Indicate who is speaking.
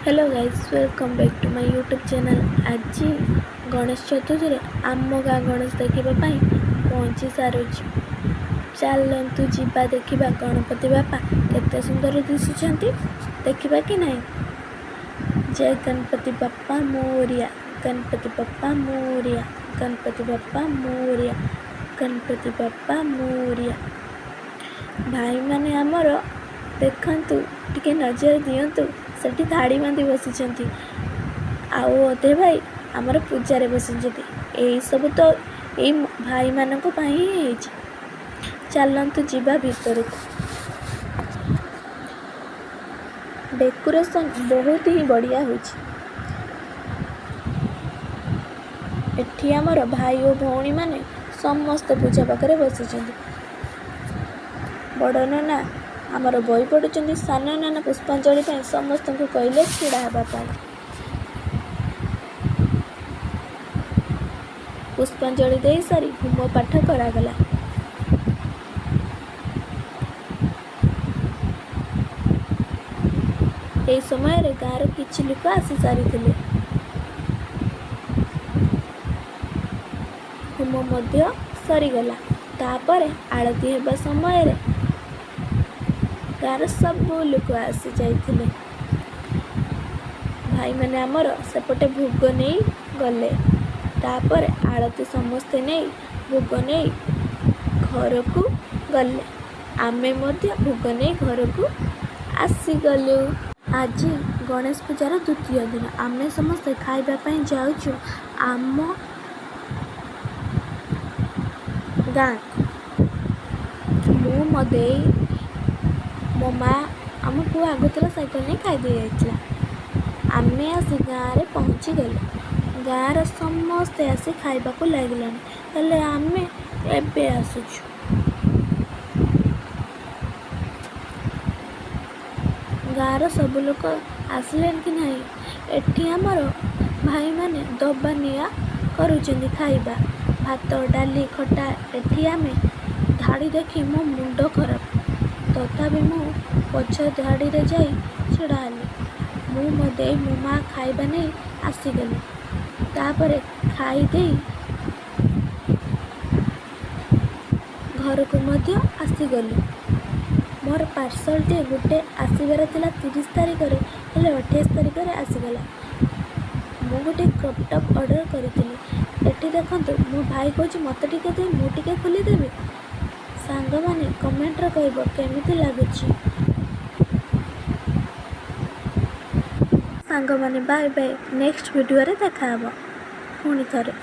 Speaker 1: Hello guys, welcome back to my YouTube channel. ଆଜି ଗଣେଶ ଚତୁର୍ଥୀରେ ଆମ ଗାଁ ଗଣେଶ ଦେଖିବା ପାଇଁ ପହଞ୍ଚି ସାରୁଛି। ଚାଲନ୍ତୁ ଯିବା, ଦେଖିବା ଗଣପତି ବାପା କେତେ ସୁନ୍ଦର ଦିଶୁଛନ୍ତି, ଦେଖିବା କି ନାହିଁ? ଜୟ ଗଣପତି ବାପ୍ପା ମୋରିଆ, ଗଣପତି ବାପ୍ପା ମୋରିଆ, ଗଣପତି ବାପ୍ପା ମୋରିଆ, ଗଣପତି ବାପ୍ପା ମୋରିଆ। ଭାଇମାନେ ଆମର ଦେଖନ୍ତୁ, ଟିକେ ନଜର ଦିଅନ୍ତୁ, ସେଠି ଧାଡ଼ି ବାନ୍ଧି ବସିଛନ୍ତି ଆଉ ଅଧେ ଭାଇ ଆମର ପୂଜାରେ ବସିଛନ୍ତି। ଏଇସବୁ ତ ଏଇ ଭାଇମାନଙ୍କ ପାଇଁ ହିଁ ହେଇଛି। ଚାଲନ୍ତୁ ଯିବା ଭିତରକୁ। ଡେକୋରେସନ୍ ବହୁତ ହିଁ ବଢ଼ିଆ ହୋଇଛି। ଏଠି ଆମର ଭାଇ ଓ ଭଉଣୀମାନେ ସମସ୍ତେ ପୂଜା ପାଖରେ ବସିଛନ୍ତି। ବଡ଼ ନନା ଆମର ବହି ପଢ଼ୁଛନ୍ତି। ସାନ ନନା ପୁଷ୍ପାଞ୍ଜଳି ପାଇଁ ସମସ୍ତଙ୍କୁ କହିଲେ ଛିଡ଼ା ହେବା ପାଇଁ। ପୁଷ୍ପାଞ୍ଜଳି ଦେଇସାରି ହୋମ ପାଠ କରାଗଲା। ଏହି ସମୟରେ ଗାଁର କିଛି ଲୋକ ଆସି ସାରିଥିଲେ। ହୋମ ମଧ୍ୟ ସରିଗଲା। ତାପରେ ଆଳତି ହେବା ସମୟରେ ଗାଁର ସବୁ ଲୋକ ଆସି ଯାଇଥିଲେ। ଭାଇମାନେ ଆମର ସେପଟେ ଭୋଗ ନେଇ ଗଲେ। ତାପରେ ଆଳତି ସମସ୍ତେ ନେଇ, ଭୋଗ ନେଇ ଘରକୁ ଗଲେ। ଆମେ ମଧ୍ୟ ଭୋଗ ନେଇ ଘରକୁ ଆସିଗଲୁ। ଆଜି ଗଣେଶ ପୂଜାର ଦ୍ୱିତୀୟ ଦିନ। ଆମେ ସମସ୍ତେ ଖାଇବା ପାଇଁ ଯାଉଛୁ ଆମ ଗାଁକୁ। ମୁଁ, ମୋ ଦେଇ, ମୋ ମା, ଆମ ପୁଅ ଆଗତୁରା ସାଇକେଲ ନେଇ ଖାଇଦେଇ ଯାଇଥିଲା। ଆମେ ଆସି ଗାଁରେ ପହଞ୍ଚିଗଲୁ। ଗାଁର ସମସ୍ତେ ଆସି ଖାଇବାକୁ ଲାଗିଲେଣି, ହେଲେ ଆମେ ଏବେ ଆସୁଛୁ। ଗାଁର ସବୁ ଲୋକ ଆସିଲେଣି କି ନାହିଁ? ଏଠି ଆମର ଭାଇମାନେ ଦବା ନିଆ କରୁଛନ୍ତି ଖାଇବା, ଭାତ, ଡାଲି, ଖଟା। ଏଠି ଆମେ ଧାଡ଼ି ଦେଖି ମୋ ମୁଣ୍ଡ ଖରାପ। ତଥାପି ମୁଁ ପଛ ଧାଡ଼ିରେ ଯାଇ ଛିଡ଼ା ହେଲି। ମୁଁ, ମୋ ଦେଇ, ମୋ ମା ଖାଇବା ନେଇ ଆସିଗଲୁ। ତାପରେ ଖାଇଦେଇ ଘରକୁ ମଧ୍ୟ ଆସିଗଲୁ। ମୋର ପାର୍ସଲଟିଏ ଗୋଟେ ଆସିବାର ଥିଲା 30 ତାରିଖରେ, ହେଲେ 28 ତାରିଖରେ ଆସିଗଲା। ମୁଁ ଗୋଟେ କ୍ରପ୍ ଟପ୍ ଅର୍ଡ଼ର କରିଥିଲି। ଏଠି ଦେଖନ୍ତୁ, ମୋ ଭାଇ କହୁଛି, ମୋତେ ଟିକେ ଦେ, ମୁଁ ଟିକେ ଖୋଲିଦେବି। ସାଙ୍ଗମାନେ, କମେଣ୍ଟରେ କହିବ କେମିତି ଲାଗୁଛି। ସାଙ୍ଗମାନେ, ବାଏ ବାଏ। ନେକ୍ସଟ ଭିଡ଼ିଓରେ ଦେଖାହେବ ପୁଣି ଥରେ।